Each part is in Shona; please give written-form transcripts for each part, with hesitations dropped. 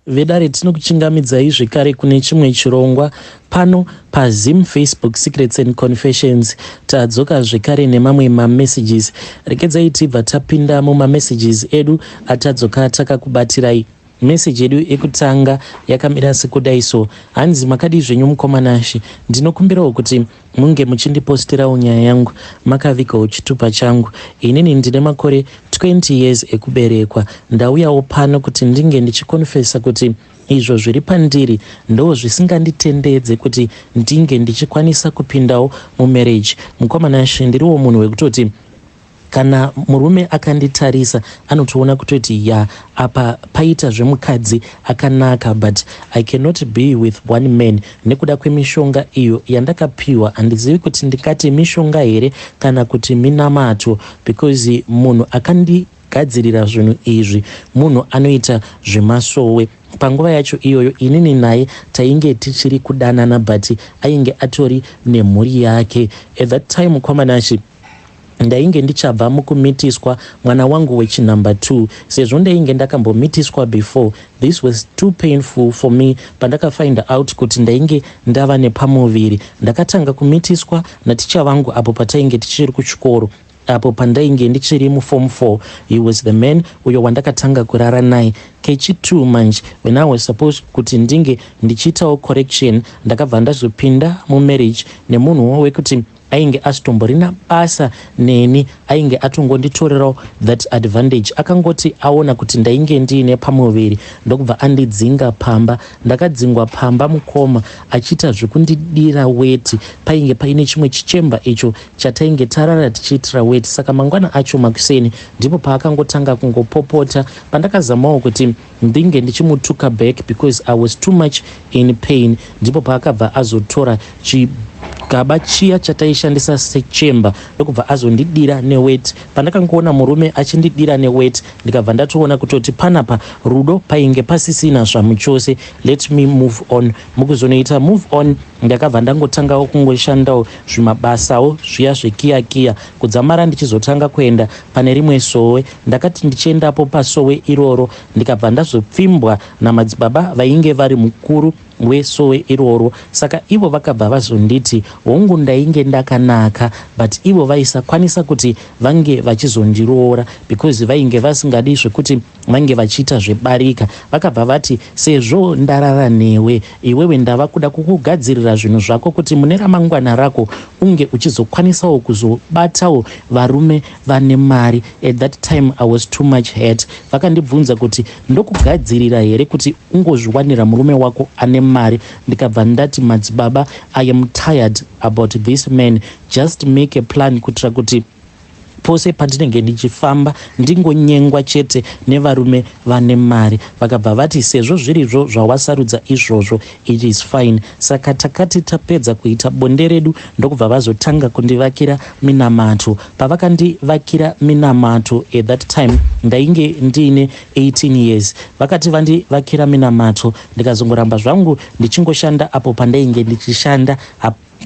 Vedare tinokuchingamidzai zvekare kune chimwe chirongwa pano paZim Facebook Secrets and Confessions. Tadzoka zvekare nemamwe mamessages. Regedzai tibva tapinda mumamessages edu atadzoka takakubatirai. Message yedu yekutanga yakamira sekudai so. Hanzi makadii zvenyu mukoma Nashe. Ndinokumbirawo kuti munge muchindipostirawo nyaya yangu makavigawo chitupa changu. Inini ndine makore 20 years ekuberekwa. Ndauyawo pano kuti ndinge ndichikonfesa kuti izvo zviri pandiri ndo zvisinganditendedze kuti ndinge ndichikwanisa kupindawo mumarriage. Mukoma Nashe, ndiriwo munhu wekutoti kana murume akanditarisa anotoona kutoti ya, apa paita zvemukadzi akanaka, but I cannot be with one man nekuda kwemishonga iyo yandakapiwa. Handizivi kuti ndingati mishonga here kana kuti minamato, because munhu akandigadzirira zvinhu izvi munhu anoita zvemasowe. Panguva yacho iyoyo inini naye tainge tichiri kudanana, but ainge atori nemhuri yake at that time. Mukoma Nashe, ndainge ndichabva mukumitiswa mwana wangu wechinumber 2. Sezvo ndainge ndakambomitiswa before, this was too painful for me. Pandakafind out kuti ndainge ndava nepamuviri, ndakatanga kumitiswa naticha vangu apo patainge tichiri kuchikoro, apo pandainge ndichiri muform 4. He was the man uyo wandakatanga kurara naye kechi2. Manje when I was supposed kuti ndinge ndichiitawo correction, ndakabva ndazopinda mumarriage nemunhuwo wekuti ainge asitomborina basa neni. Ainge atongonditorerawo that advantage. Akangoti aona kuti ndainge ndiine pamuviri, ndokubva andidzinga pamba. Ndakadzingwa pamba, mukoma, achiita zvekundidira weti. Painge paine chimwe chichemba icho chatainge tarara tichiitira weti. Saka mangwana acho makuseni ndipo paakangotanga kungopopota. Pandakazamawo kuti ndinge ndichimutuka back, because I was too much in pain, ndipo paakabva azotora chigaba chiya chataishandisa sechemba, ndokubva azondidira neweti. Pandakangoona murume achindidira neweti, ndikabva ndatoona kutoti panapa rudo painge pasisina zvamuchose. Let me move on. Mukuzonoita move on, ndakabva ndangotangawo kungoshandawo zvimabasawo zviya zvekiyakiya, kudzamara ndichizotanga kuenda pane rimwe sowe. Ndakati ndichiendapo pasowe iroro, ndikabva ndazopfimbwa namadzibaba vainge vari mukuru wesowe iroro. Saka ivo vakabva vazonditi, hongu, ndainge ndakanaka, but ivo vaisakwanisa kuti vange vachizondiroora because vainge vasingadi zvekuti vange vachiita zvebarika. Vakabva vati, sezvo ndarara newe iwewe, ndava kuda kukugadzirira zvinhu zvako kuti mune ramangwana rako unge uchizokwanisawo kuzobatawo varume vane mari. At that time I was too much hurt. Vakandibvunza kuti, ndokugadzirira here kuti ungozviwanira murume wako ane mari? Ndikabva ndati, madzibaba, I am tired about this man. Just make a plan kuitira kuti pose pandinenge ndichifamba ndingonyengwa chete nevarume vane mari. Vakabva vati, sezvo zvirizvo zvawasarudza izvozvo, it is fine. Saka takati tapedza kuita bonde redu, ndokubva vazotanga kundivakira minamato. Pavakandivakira minamato, at that time ndainge ndiine 18 years. Vakati vandivakira minamato, ndikazongoramba zvangu ndichingoshanda apo pandainge ndichishanda.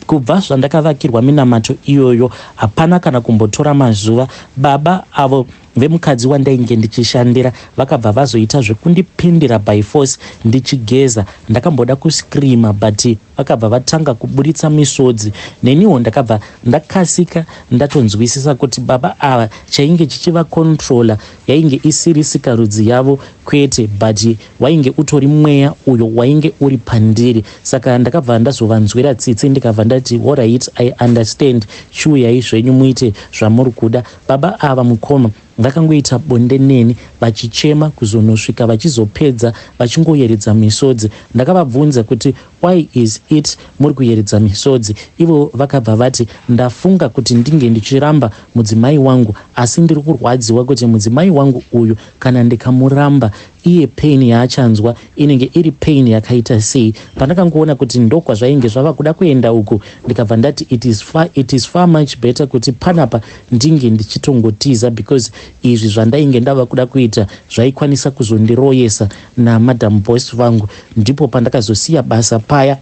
Kubva zvandakavakirwa minamato iyoyo, hapana kana kumbotora mazuva, baba avo vemukadzi wandainge ndichishandira vakabva vazoita zvekundipindira by force ndichigeza. Ndakamboda kuscreama, but vakabva vatanga kuburitsa misodzi. Neniwo ndakabva ndakasika ndatonzwisisa kuti baba ava chainge chichivacontrola yainge isiri sikarudzi yavo kwete, but wainge utori mweya uyo wainge uri pandiri. Saka ndakabva ndazovanzwira tsitsi, ndikabva ndati, alright, I understand, chiuyai zvenyu muite zvamuri kuda. Baba ava, mukoma, vakangoita bonde neni vachichema kuzonosvika vachizopedza, vachingoyeredza misodzi. Ndakavabvunza kuti, why is it muri kuyeredza misodzi? Ivo vakabva vati, ndafunga kuti ndinge ndichiramba mudzimai wangu, asi ndiri kurwadziwa kuti mudzimai wangu uyu kana ndikamuramba iye, pain yaachanzwa inenge iri pain yakaita sei? Pandakangoona kuti ndokwazvainge zvava kuda kuenda uku, ndikabva ndati it is far much better kuti panapa ndinge ndichitongotiza, because izvi zvandainge ndava kuda kuita zvaikwanisa kuzondiroyesa namadam boss vangu. Ndipo pandakazosiya basa paya.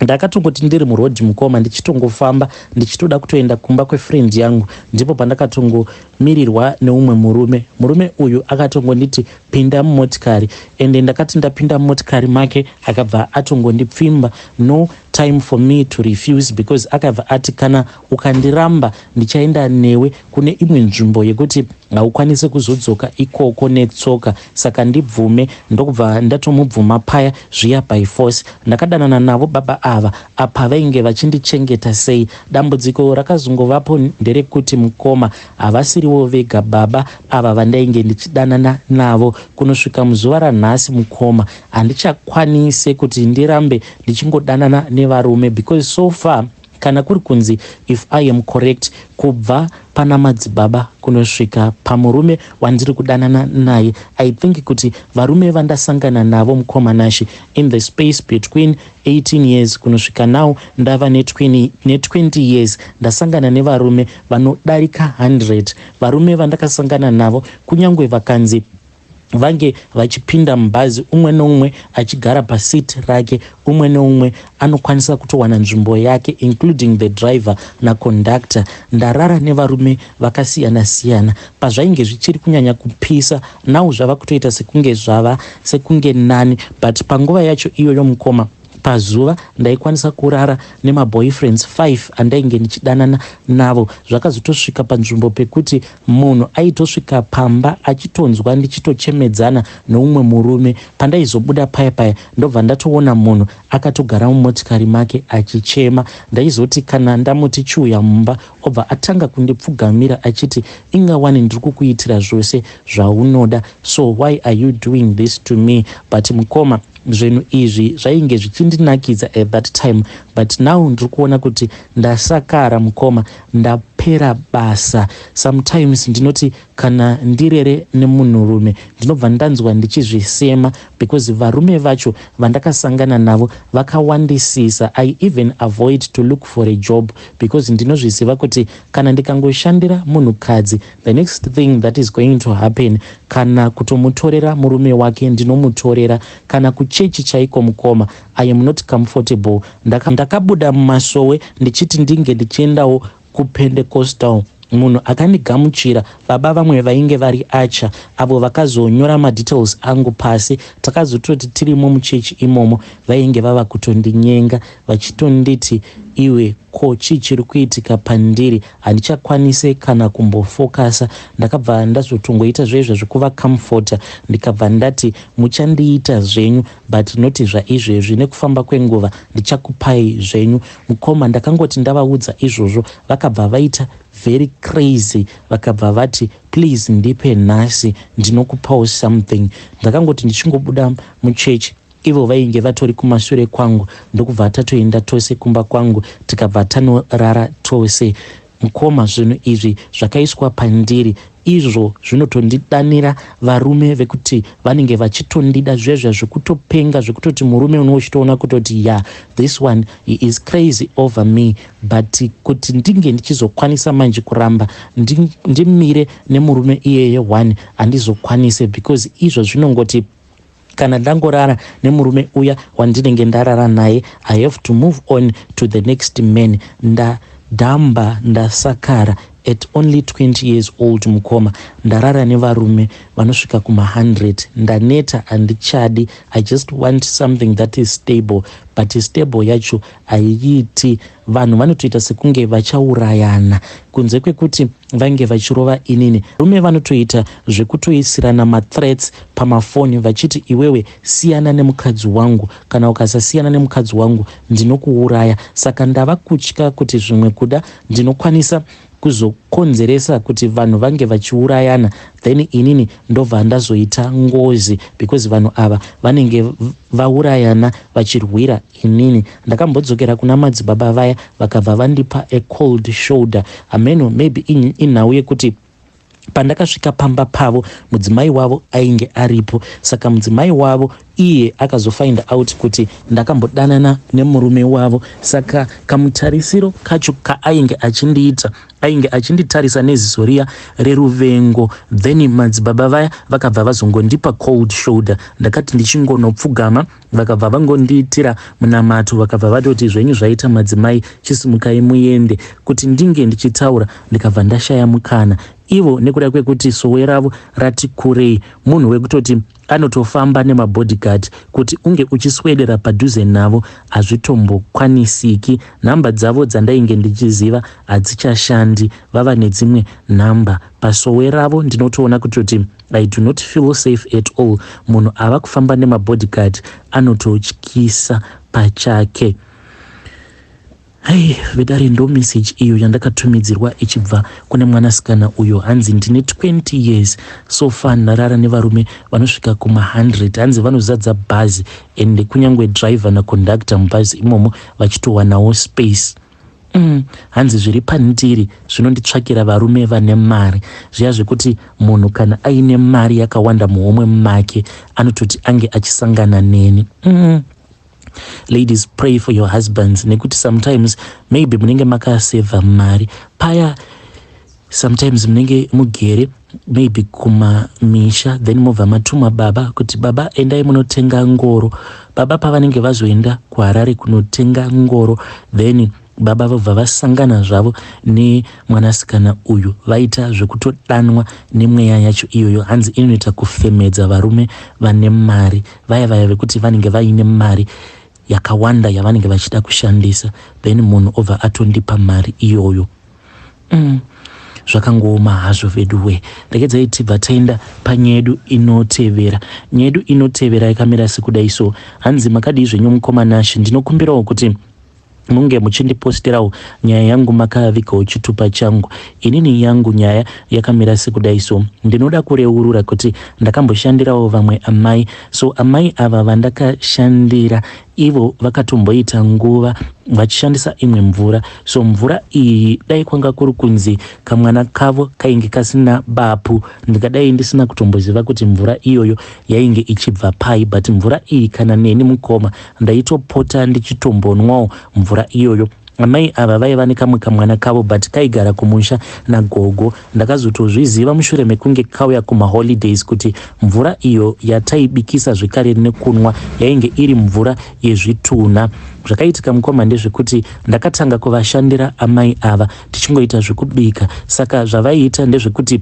Ndakatongoti ndiri murodhi, mukoma, ndichitongofamba ndichitoda kutoenda kumba kwefriend yangu, ndipo pandakatongo Ndakamirirwa neumwe murume. Murume uyu akatongonditi pinda mumotikari, ende ndakati ndapinda mumotikari make akabva atongondipfimba. No time for me to refuse, because akabva ati kana ukandiramba ndichaenda newe kune imwe nzvimbo yekuti haukwanisi kuzodzoka ikoko netsoka, saka ndibvume. Ndokubva ndatomubvuma paya zviya by force. Ndakadanana navo baba ava, apa vainge vachindichengeta sei. Dambudziko rakazongovapo nderekuti, mukoma, havasiriwo vega baba ava vandainge ndichidanana navo. Kunosvika muzuva ranhasi, mukoma, handichakwanise kuti ndirambe ndichingodanana nevarume, because so far, kana kuri kunzi if I am correct, kubva pana madzibaba kunosvika pamurume wandiri kudanana naye, I think kuti varume vandasangana navo, mukoma Nashi, in the space between 18 years kunosvika now ndava ne20 years, ndasangana nevarume vanodarika 100. Varume vandakasangana navo, kunyange vakanzi vange vachipinda mubhazi, umwe neumwe achigara paseat rake, umwe neumwe anokwanisa kutowana nzvimbo yake, including the driver naconductor. Ndarara nevarume vakasiyana-siyana. Pazvainge zvichiri kunyanya kupisa, now zvava kutoita sekunge zvava sekunge nani, but panguva yacho iyoyo, mukoma, pazuva ndaikwanisa kurara nemaboyfriends 5 andainge ndichidanana navo. Zvakazotosvika panzvimbo pekuti munhu aitosvika pamba achitonzwa ndichitochemedzana neumwe murume. Pandaizobuda paya paya, ndobva ndatoona munhu akatogara mumotikari make achichema. Ndaizoti kana ndamuti chiuya mumba, obva atanga kundipfugamira achiti, "Inga wani ndiri kukuitira zvose zvaunoda, so why are you doing this to me?" But mukoma, zvinhu izvi zvainge zvichindinakidza at that time, but now ndiri kuona kuti ndasakara, mukoma, ndapera basa. Sometimes ndinoti kana ndirere nemunhurume, ndinobva ndanzwa ndichizvisema, because varume vacho vandakasangana navo vakawandisisa. I even avoid to look for a job because ndinozviziva kuti kana ndikangoshandira munhukadzi, the next thing that is going to happen, kana kutomutorera murume wake ndinomutorera. Kana kuchechi chaiko, mukoma, I am not comfortable. Ndakabuda mumasowe ndichiti ndinge ndichiendawo kuPentecostal. Munhu akandigamuchira baba vamwe vainge vari acha, avo vakazonyora madetails angu pasi. Takazototi tirimo muchechi imomo, vainge vava kutondinyenga vachitonditi, "Iwe, ko chii chiri kuitika pandiri? Handichakwanise kana kumbofokasa." Ndakabva ndazotongoita zvezvo zvekuvacomforta, ndikabva ndati, "Muchandiita zvenyu, but not zvaizvezvi. Nekufamba kwenguva ndichakupai zvenyu." Mukoma, ndakangoti ndavaudza izvozvo, vakabva vaita very crazy, vakabva vati, "Please, ndipe nhasi, ndinokupawo something." Ndakangoti ndichingobuda muchechi, ivo vainge vatori kumashure kwangu, ndokubva tatoenda tose kumba kwangu, tikabva tanorara tose. Mukoma, zvinhu izvi zvakaiswa pandiri izvo zvinotondidanira varume vekuti vanenge vachitondida zvezvo zvekutopenga, zvekutoti murume uno uchitoona kutoti, "Ya, this one, he is crazy over me." But kuti ndinge ndichizokwanisa manje kuramba ndimire nemurume iyeye one, handizokwanise, because izvo zvinongoti kana ndangorara nemurume uya wandinenge ndarara naye, I have to move on to the next man. Ndadhamba, ndasakara. At only 20 years old, mukoma, ndarara nevarume vanosvika kuma100. Ndaneta, handichadi. I just want something that is stable, but stable yacho haiiti. Vanhu vanotoita sekunge vachaurayana, kunze kwekuti vange vachirova inini. Varume vanotoita zvekutoisirana mathreats pamafoni vachiti, "Iwewe, siyana nemukadzi wangu. Kana ukasasiyana nemukadzi wangu, ndinokuuraya." Saka ndava kutya kuti zvimwe kuda ndinokwanisa kuzokonzeresa kuti vanhu vange vachiurayana, then inini ndobva ndazoita ngozi, because vanhu ava vanenge vaurayana vachirwira inini. Ndakambodzokera kuna madzibaba vaya, vakabva vandipa a cold shoulder. Hameno, maybe inhau yekuti pandakasvika pamba pavo, mudzimai wavo ainge aripo. Saka mudzimai wavo iye akazofind out kuti ndakambodanana nemurume wavo. Saka kamutarisiro kacho kaainge achindiita, ainge achinditarisa neziso riya reruvengo. Then madzibaba vaya vakabva vazongondipa cold shoulder. Ndakati ndichingonopfugama, vakabva vangondiitira munamato, vakabva vatoti, "Zvenyu zvaita, madzimai, chisimukai muende." Kuti ndinge ndichitaura, ndikabva ndashaya mukana. Ivo nekuda kwekuti sowe ravo rati kurei, munhu wekutoti anotofamba nemabodyguard kuti unge uchiswedera padhuze navo hazvitombokwanisiki. Nhamba dzavo dzandainge ndichiziva hadzichashandi, vava nedzimwe nhamba. Pasowe ravo ndinotoona kutoti I do not feel safe at all. Munhu ava kufamba nemabodyguard anototyisa pachake. Hey, vedare ndo message iyo yandakatumidzirwa ichibva kune mwanasikana uyo. Hanzi ndine 20 years so far, ndarara nevarume vanosvika kuma100. Hanzi vanozadza bhazi and kunyange driver naconductor mubhazi imomo vachitowanawo space. Hanzi zviri pandiri zvinonditsvakira varume vane mari, zviya zvekuti munhu kana aine mari yakawanda muhomwe make anototi ange achisangana neni. Ladies, pray for your husbands, nekuti sometimes maybe munenge makasevha mari paya, sometimes munenge mugere maybe kumamisha, then mobva matuma baba kuti, "Baba, endai munotenga ngoro." Baba pavanenge vazoenda kuHarare kunotenga ngoro, then baba vobva vasangana zvavo nemwanasikana uyu, vaita zvekutodanwa nemweya yacho iyoyo. Hanzi inoita kufemedza varume vane mari, vaya vaya vekuti vanenge vaine mari yakawanda yavanenge vachida kushandisa, then munhu obva atondipa mari iyoyo. Zvakangooma hazvo veduwe. Regedzai tibva taenda panyaya yedu inotevera. Nyaya yedu inotevera yakamira sekudai so. Hanzi, "Makadii zvenyu mukoma Nashe? Ndinokumbirawo kuti munge muchindiposterawo nyaya yangu makavigawo chitupa changu. Inini yangu nyaya yakamira sekudai so. Ndinoda kureurura kuti ndakamboshandirawo vamwe amai. So amai ava vandakashandira, ivo vakatomboita nguva vachishandisa imwe mvura. So mvura iyi, dai kwanga kuri kunzi kamwana kavo kainge kasina bapu, ndikadai ndisina kutomboziva kuti mvura iyoyo yainge ichibva pai. But mvura iyi, kana neni mukoma, ndaitopota ndichitombonwawo mvura iyoyo. Amai ava vaiva nekamwe kamwana kavo, but kaigara kumusha nagogo. Ndakazotozviziva mushure mekunge kauya kumaholidays kuti mvura iyo yataibikisa zvekare nekunwa yainge iri mvura yezvitunha. Zvakaitika mukoma ndezvekuti ndakatanga kuvashandira amai ava, tichingoita zvekubika. Saka zvavaiita ndezvekuti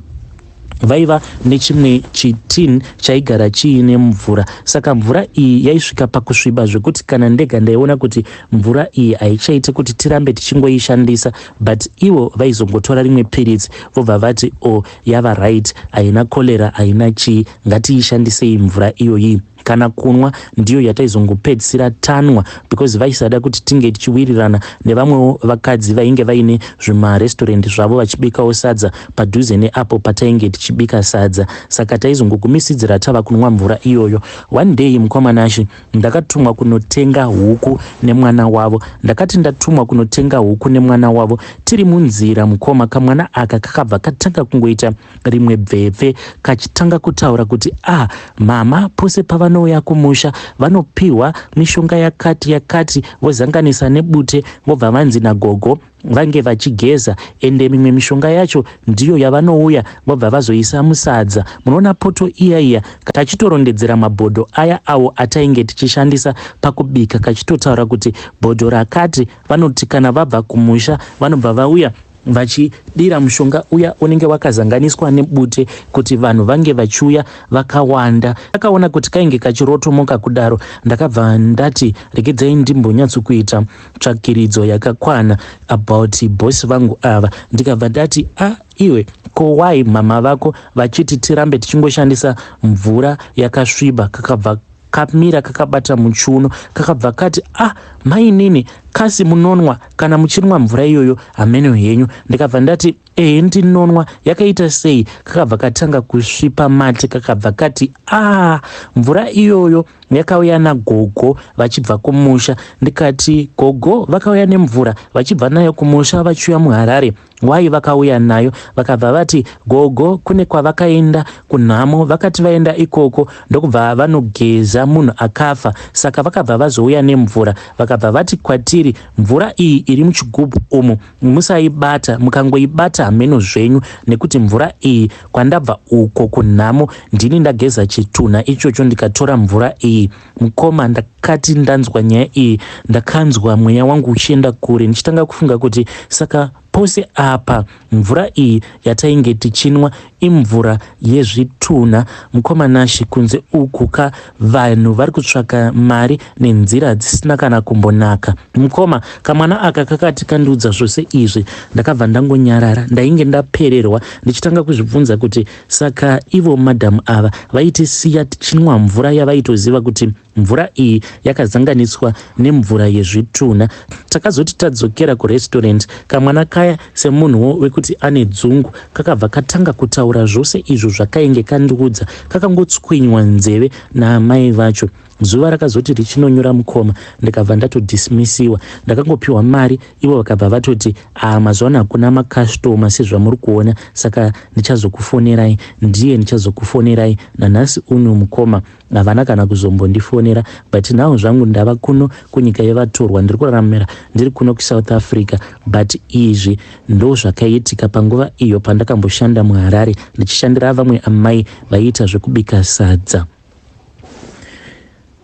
vaiva nechimwe chitin chaigara chiine mvura. Saka mvura iyi yaisvika pakusviba zvekuti kana ndega ndaiona kuti mvura iyi haichaiti kuti tirambe tichingoishandisa, but ivo vaizongotora rimwe piritsi vobva vati, 'O oh, yava right, haina cholera, haina chii, ngatiishandisei mvura iyoyi.' Kana kunwa ndiyo yataizongopedzisira tanwa, because vaisada kuti tinge tichiwirirana nevamwewo vakadzi vainge vaine zvimarestorendi zvavo vachibikawo sadza padhuze neapo patainge tichibika sadza. Saka taizongogumisidzira tava kunwa mvura iyoyo. One day, mukoma Nashe, ndakatumwa kunotenga huku nemwana wavo. Ndakati ndatumwa kunotenga huku nemwana wavo, tiri munzira mukoma, kamwana aka kakabva katanga kungoita rimwe bvepfe, kachitanga kutaura kuti, 'Ah, mama pose pavanouya kumusha vanopiwa mishonga yakati yakati, vozanganisa nebute, vobva vanzi nagogo vange vachigeza. Ende mimwe mishonga yacho ndiyo yavanouya vobva vazoisa musadza. Munoona poto iya iya.' Kachitorondedzera mabhodho aya awo atainge tichishandisa pakubika, kachitotaura kuti bhodho rakati vanoti kana vabva kumusha vanobva vauya vachidira mushonga uya unenge wakazanganiswa nebute kuti vanhu vange vachiuya vakawanda. Akaona kuti kainge kachirotomoka kudaro, ndakabva ndati regedzai ndimbonyatsokuita tsvakiridzo yakakwana about boss vangu ava. Ndikabva ndati, 'A ah, iwe, ko why mama vako vachiti tirambe tichingoshandisa mvura yakasviba?' Kakabva kamira kakabata muchiuno, kakabva kati, 'Ah, mainini, kasi munonwa? Kana muchinwa mvura iyoyo, hameno henyu.' Ndikabva ndati, 'Ehe, ndinonwa. Yakaita sei?' Kakabva katanga kusvipa mate, kakabva kati, 'A ah, mvura iyoyo yakauya nagogo vachibva kumusha.' Ndikati, 'Gogo vakauya nemvura vachibva nayo kumusha vachiuya muHarare? Wai vakauya nayo?' Vakabva vati gogo kune kwavakaenda kunhamo, vakati vaenda ikoko ndokubva vanogeza munhu akafa, saka vakabva vazouya nemvura. Vakabva vati kwatiri, 'Mvura iyi iri muchigubhu umu musaibata, mukangoibata hameno zvenyu, nekuti mvura iyi kwandabva uko kunhamo ndini ndageza chitunha ichocho ndikatora mvura iyi.' Mukoma, ndakati ndanzwa nyaya iyi, ndakanzwa mweya wangu uchienda kure, ndichitanga kufunga kuti saka Pose apa mvura iyi yatainge tichinwa imvura yezvitunha. Mukoma Nashy kunze uku ka vanhu vari kutsvaka mari nenzira dzisina kana kumbonaka. Mukoma kamwana aka kakati kandiudza zvose izvi ndakabva ndangonyarara. Ndainge ndapererwa ndichitanga kuzvibvunza kuti saka ivo madam ava vaitisiya tichinwa mvura yavaitoziva kuti Mvura iyi yakazanganiswa nemvura yezvitunha. Takazoti tadzokera kurestaurant, kamwana kaya semunhuwo wekuti ane dzungu kakabva katanga kutaura zvose izvo zvakainge kandiudza kakangotswinywa nzeve naamai vacho. Zuva rakazoti richinonyura mukoma ndikabva ndatodismisiwa. Ndakangopiwa mari ivo vakabva vatoti ah mazuva ano hakuna makasitoma sezvamuri kuona saka ndichazokufonerai ndiye ndichazokufonerai nanhasi uno mukoma Havana kana kuzombondifonera but now zvangu ndava kuno kunyika yevatorwa ndiri kuraramira ndiri kuno kuSouth Africa but izvi ndozvakaitika panguva iyo pandakamboshanda muHarare ndichishandira vamwe amai vaiita zvekubika sadza.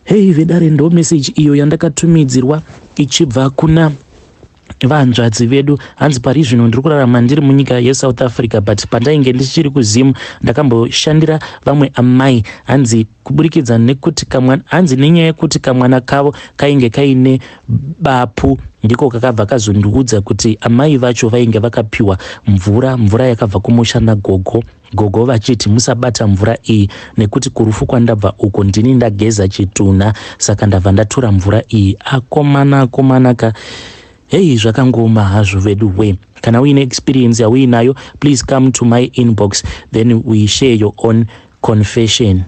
Hey vedare ndo message iyo yandakatumidzirwa ichibva kuna Vahanzvadzi vedu hanzi pari zvino ndiri kurarama ndiri munyika yeSouth Africa but pandainge ndichiri kuZim ndakamboshandira vamwe amai hanzi kuburikidza nekuti kamwana hanzi nenyaya yekuti kamwana kavo kainge kaine bapu ndiko kakabva kazondiudza kuti amai vacho vainge vakapiwa mvura mvura yakabva kumusha nagogo Gogo vachiti musabata mvura iyi nekuti kurufu kwandabva uko ndini ndageza chitunha saka ndabva ndatora mvura iyi. Akomana akomana ka heyi zvakangooma hazvo vedu we. Kana uine experience yauinayo please come to my inbox then we share your own confession.